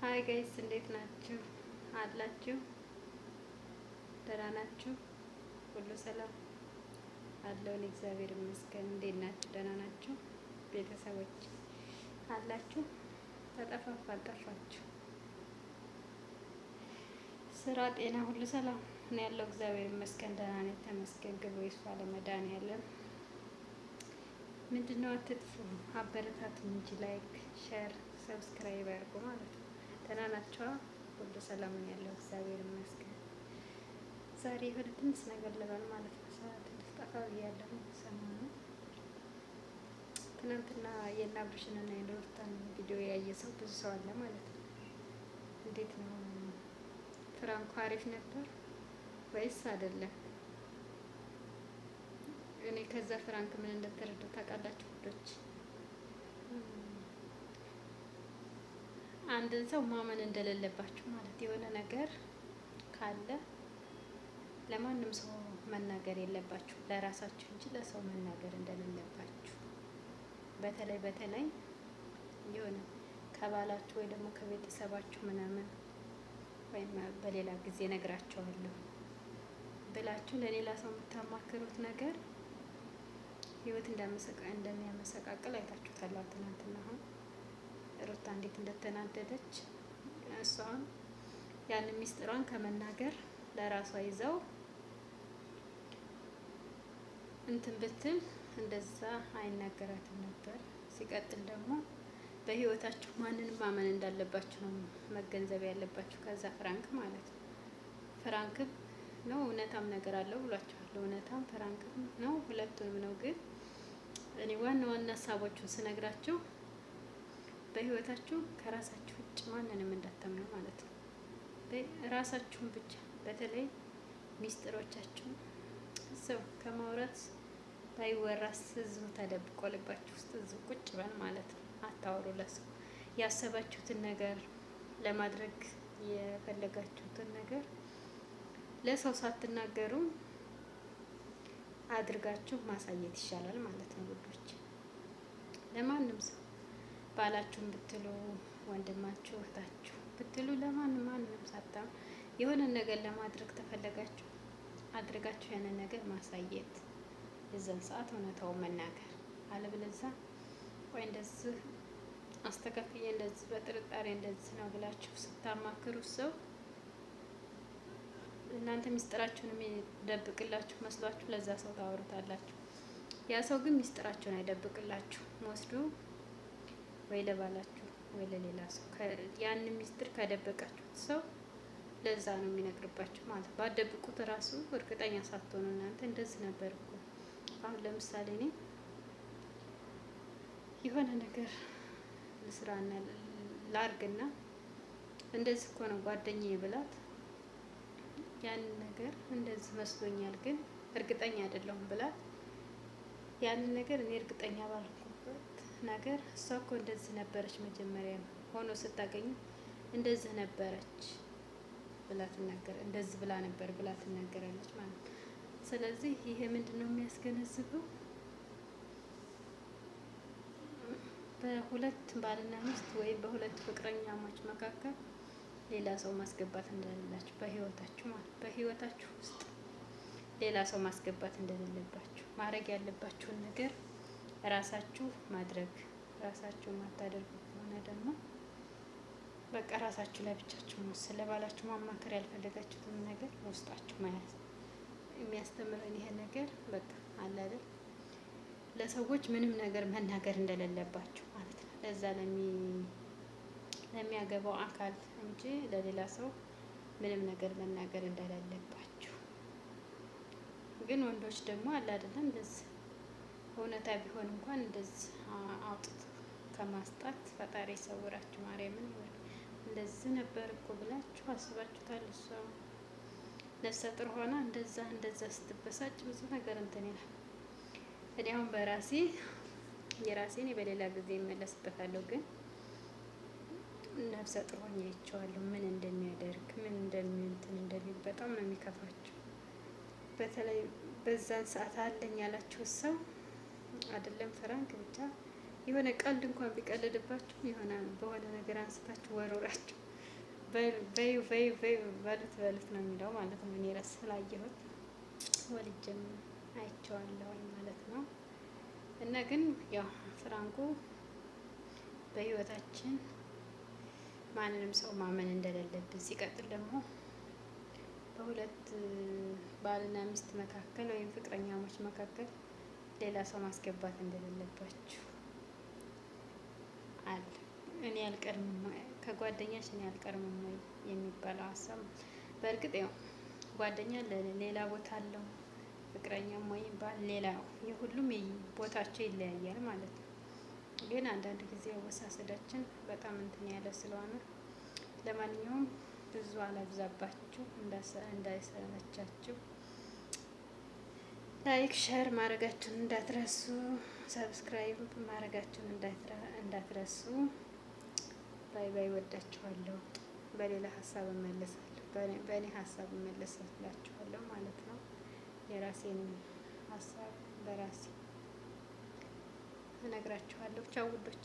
Hi guys፣ እንዴት ናችሁ? አላችሁ? ደህና ናችሁ? ሁሉ ሰላም አለውን? እግዚአብሔር ይመስገን። እንዴት ናችሁ? ደህና ናችሁ? ቤተሰቦች አላችሁ? ተጠፋፋ አልጠፋችሁ? ስራ፣ ጤና ሁሉ ሰላም ነው ያለው። እግዚአብሔር ይመስገን ደህና ነኝ። ተመስገን። ግቡ ይስፋ ለመድኃኒዓለም። ምንድነው አትጥፉ፣ አበረታቱን እንጂ like፣ share፣ subscribe አድርጉ ማለት ነው። ደህና ናቸዋ። ሁሉ ሰላም ነው ያለው፣ እግዚአብሔር ይመስገን። ዛሬ የሆነ ትንሽ ነገር ልበል ማለት ነው። ትንሽ ጠፋ ብያለሁ ሰሞኑን። ትናንትና የእነ አብርሽንና የሩታን ቪዲዮ ያየ ሰው ብዙ ሰው አለ ማለት ነው። እንዴት ነው prank ኡ? አሪፍ ነበር ወይስ አይደለም? እኔ ከዛ prank ምን እንደተረዳሁ ታውቃላችሁ ውዶች? አንድን ሰው ማመን እንደሌለባችሁ ማለት የሆነ ነገር ካለ ለማንም ሰው መናገር የለባችሁ፣ ለራሳችሁ እንጂ ለሰው መናገር እንደሌለባችሁ። በተለይ በተለይ የሆነ ከባላችሁ ወይ ደግሞ ከቤተሰባችሁ ምናምን ወይም በሌላ ጊዜ ነግራቸዋለሁ ብላችሁ ለሌላ ሰው የምታማክሩት ነገር ህይወት እንደሚያመሰቃቅል አይታችሁታል ትናንትና አሁን ሩታ እንዴት እንደተናደደች እሷን ያን ሚስጥሯን ከመናገር ለራሷ ይዘው እንትን ብትል እንደዛ አይናገራትም ነበር። ሲቀጥል ደግሞ በህይወታችሁ ማንንም ማመን እንዳለባችሁ ነው መገንዘብ ያለባችሁ። ከዛ prank ማለት ነው። prank ም ነው እውነታም ነገር አለው ብሏችኋል። እውነታም prank ም ነው ሁለቱንም ነው። ግን እኔ ዋና ዋና ሀሳቦቹን ስነግራችሁ በህይወታችሁ ከራሳችሁ ውጭ ማንንም እንዳታምኑ ማለት ነው። ራሳችሁን ብቻ፣ በተለይ ሚስጥሮቻችሁን ሰው ከማውራት ባይወራስ እዚሁ ተደብቆ ልባችሁ ውስጥ እዚሁ ቁጭ በል ማለት ነው። አታወሩ ለሰው ያሰባችሁትን ነገር፣ ለማድረግ የፈለጋችሁትን ነገር ለሰው ሳትናገሩ አድርጋችሁ ማሳየት ይሻላል ማለት ነው ውዶች፣ ለማንም ሰው ባላችሁም ብትሉ ወንድማችሁ እህታችሁ ብትሉ ለማንም ማንም ሳታም የሆነ ነገር ለማድረግ ተፈለጋችሁ አድርጋችሁ ያንን ነገር ማሳየት፣ የዛን ሰዓት እውነታውን መናገር። አለበለዚያ ቆይ እንደዚህ አስተካክዬ እንደዚህ በጥርጣሬ እንደዚህ ነው ብላችሁ ስታማክሩ ሰው እናንተ ሚስጥራችሁን የሚደብቅላችሁ መስሏችሁ ለዛ ሰው ታወሩታላችሁ። ያ ሰው ግን ሚስጥራችሁን አይደብቅላችሁ፣ ወስዶ ወይ ለባላችሁ ወይ ለሌላ ሰው፣ ያን ሚስጥር ከደበቃችሁት ሰው ለዛ ነው የሚነግርባችሁ ማለት ነው። ባደብቁት እራሱ እርግጠኛ ሳትሆኑ እናንተ እንደዚህ ነበር እኮ። አሁን ለምሳሌ እኔ የሆነ ነገር ልስራና ላርግና እንደዚህ እኮ ነው ጓደኛዬ ብላት ያንን ነገር እንደዚህ መስሎኛል ግን እርግጠኛ አይደለሁም ብላት ያንን ነገር እኔ እርግጠኛ ባልኩበት ነገር እሷ እኮ እንደዚህ ነበረች መጀመሪያ ሆኖ ስታገኙ እንደዚህ ነበረች ብላ ትናገር፣ እንደዚህ ብላ ነበር ብላ ትናገራለች ማለት ነው። ስለዚህ ይሄ ምንድን ነው የሚያስገነዝበው? በሁለት ባልና ሚስት ወይም በሁለት ፍቅረኛሞች መካከል ሌላ ሰው ማስገባት እንደሌላችሁ በህይወታችሁ ማለት በህይወታችሁ ውስጥ ሌላ ሰው ማስገባት እንደሌለባችሁ፣ ማድረግ ያለባችሁን ነገር ራሳችሁ ማድረግ፣ ራሳችሁ ማታደርጉ ከሆነ ደግሞ በቃ ራሳችሁ ለብቻችሁ መወሰን፣ ለባላችሁ ማማከር ያልፈለጋችሁትን ነገር ውስጣችሁ መያዝ። የሚያስተምረን ይሄ ነገር በቃ አለ አይደል፣ ለሰዎች ምንም ነገር መናገር እንደሌለባችሁ ማለት ነው። ለዛ ለሚያገባው አካል እንጂ ለሌላ ሰው ምንም ነገር መናገር እንደሌለባችሁ። ግን ወንዶች ደግሞ አለ አይደለ እንደዚህ እውነታ ቢሆን እንኳን እንደዚህ አውጥቶ ከማስጣት ፈጣሪ ይሰውራችሁ። ማርያምን ይበል። እንደዚህ ነበር እኮ ብላችሁ አስባችሁታል። እሷ ነፍሰ ጡር ሆና እንደዛ እንደዛ ስትበሳጭ ብዙ ነገር እንትን ይላል። እኔ አሁን በራሴ የራሴን በሌላ ጊዜ እመለስበታለሁ፣ ግን ነፍሰ ጡር ሆኜ አይቼዋለሁ ምን እንደሚያደርግ ምን እንደሚንትን እንደሚል በጣም ነው የሚከፋቸው። በተለይ በዛን ሰዓት አለኝ ያላችሁ ሰው አይደለም prank ብቻ የሆነ ቀልድ እንኳን ቢቀልድባችሁ የሆነ በሆነ ነገር አንስታችሁ ወርውራችሁ በዩ በዩ በዩ በሉት በሉት ነው የሚለው ማለት ነው። እኔ ረስ ስላየሁት ወልጄም አይቼዋለሁኝ ማለት ነው። እና ግን ያው ፍራንኩ በህይወታችን ማንንም ሰው ማመን እንደሌለብን፣ ሲቀጥል ደግሞ በሁለት ባልና ሚስት መካከል ወይም ፍቅረኛሞች መካከል ሌላ ሰው ማስገባት እንደሌለባችሁ አለ። እኔ አልቀርምም ከጓደኛሽ እኔ አልቀርምም ወይ የሚባለው ሀሳብ። በእርግጥ ያው ጓደኛ ሌላ ቦታ አለው፣ ፍቅረኛም ወይም ባል ሌላ፣ የሁሉም ቦታቸው ይለያያል ማለት ነው። ግን አንዳንድ ጊዜ አወሳሰዳችን በጣም እንትን ያለ ስለሆነ ለማንኛውም ብዙ አላብዛባችሁ እንዳይሰለቻችሁ። Like share ማድረጋችሁን እንዳትረሱ፣ subscribe ማድረጋችሁን እንዳትረሱ። Bye bye። ወዳችኋለሁ። በሌላ ሀሳብ እመለሳለሁ። በእኔ ሀሳብ እመለስላችኋለሁ ማለት ነው። የራሴን ሀሳብ በራሴ እነግራችኋለሁ። ቻው ውዶች።